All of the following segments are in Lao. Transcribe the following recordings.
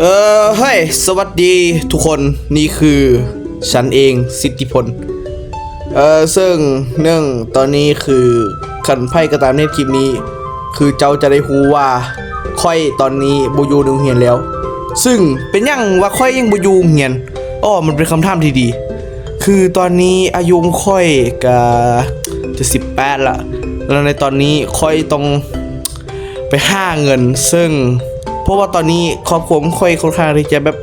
ເອີ ເຮີ້ຍ ສະຫວັດດີທຸກຄົນ, ນີ້ຄື ສັນເອງ ສິດທິພົນ. ເອີ ເຊິ່ງເນື່ອງຕອນນີ້ຄື ຄັນໃຜກໍຕາມເຫັນຄລິບນີ້ ຄືເຈົ້າຈະໄດ້ຮູ້ວ່າ ຂ້ອຍຕອນນີ້ບໍ່ຢູ່ໃນໂຮງຮຽນແລ້ວ. ເຊິ່ງເປັນຫຍັງວ່າຂ້ອຍຍັງບໍ່ຢູ່ໂຮງຮຽນ? ອໍ ມັນເປັນຄຳຖາມທີ່ດີ. ຄືຕອນນີ້ອາຍຸຂອງຂ້ອຍກະຈະສິບແປດລະ, ແລ້ວໃນຕອນນີ້ຂ້ອຍຕ້ອງ ໄປຫາເງິນ, ເຊິ່ງ ເພາະວ່າຕອນນີ້ຄອບຄົວຂອງຂ້ອຍຄ່ອນຂ້າງທີ່ຈະແບບ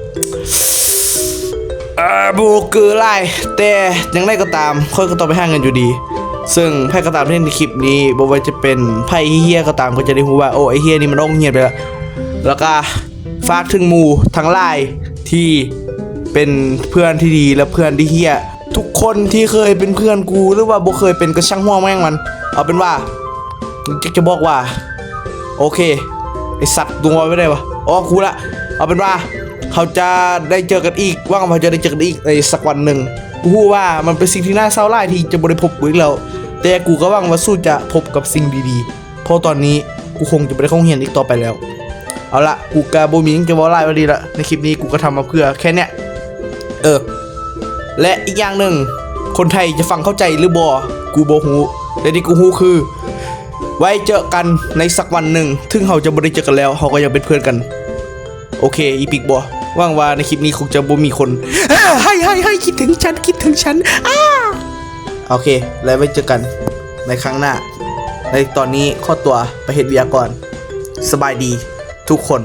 ເອີ ບໍ່ເກືອຫຼາຍ, ແຕ່ຢ່າງໃດກໍຕາມ ຂ້ອຍກໍຕ້ອງໄປຫາເງິນຢູ່ດີ. ເຊິ່ງໃຜກໍຕາມທີ່ເຫັນໃນຄລິບນີ້ ບໍ່ວ່າຈະເປັນໃຜທີ່ເຮຍກໍຕາມ ກໍຈະໄດ້ຮູ້ວ່າ ໂອ້ ໄອ້ເຮຍນີ້ມັນອອກໂຮງຮຽນໄປແລ້ວ. ແລ້ວກໍຝາກເຖິງໝູ່ທັງຫຼາຍທີ່ເປັນເພື່ອນທີ່ດີ ແລະ ເພື່ອນທີ່ເຮຍ ທຸກຄົນທີ່ເຄີຍເປັນເພື່ອນກູ ຫຼືວ່າບໍ່ເຄີຍເປັນກໍຊ່າງຫົວແມ່ງມັນ. ເອົາເປັນວ່າ ຢາກຈະບອກວ່າ ໂອເຄ ໄອ້ສັດ ຕົວໄປໄດ້ວະ ອໍ ກູລະ. ເອົາເປັນວ່າ ເຮົາຈະໄດ້ເຈີກັນອີກ, ຫວັງວ່າເຮົາຈະໄດ້ເຈີກັນອີກໃນສັກວັນໜຶ່ງ. ກູຮູ້ວ່າມັນເປັນສິ່ງທີ່ໜ້າເສົ້າຫຼາຍທີ່ຈະບໍ່ໄດ້ພົບກູອີກແລ້ວ, ແຕ່ກູກໍຫວັງວ່າສູຈະພົບກັບສິ່ງດີໆ. ເພາະຕອນນີ້ກູຄົງຈະບໍ່ໄດ້ເຂົ້າໂຮງຮຽນອີກຕໍ່ໄປແລ້ວ. ເອົາລະ ກູກະບໍ່ມີຫຍັງຈະເວົ້າຫຼາຍ ວ່າດີລະ ໃນຄລິບນີ້ກູກະທຳມາເພື່ອແຄ່ເນີ້ຍ. ເອີ ແລະ ອີກຢ່າງໜຶ່ງ ຄົນໄທຈະຟັງເຂົ້າໃຈຫຼືບໍ່ ກູບໍ່ຮູ້, ແຕ່ທີ່ກູຮູ້ຄື ໄວ້ເຈີກັນໃນສັກວັນໜຶ່ງ, ເຖິງເຮົາຈະບໍ່ໄດ້ເຈີກັນແລ້ວ ເຮົາກໍຍັງເປັນເພື່ອນກັນ. ໂອເຄ ອີປິກບໍ? ຫວັງວ່າໃນຄລິບນີ້ຄົງຈະບໍ່ມີຄົນ ເຮີ້ຍ ເຮີ້ຍ ຄິດເຖິງສັນ ຄິດເຖິງສັນ ອາ ໂອເຄ ແລ້ວໄວ້ເຈີກັນໃນຄັ້ງໜ້າ. ໃນຕອນນີ້ຂໍຕົວໄປເຮັດວຽກກ່ອນ. ສະບາຍດີທຸກຄົນ.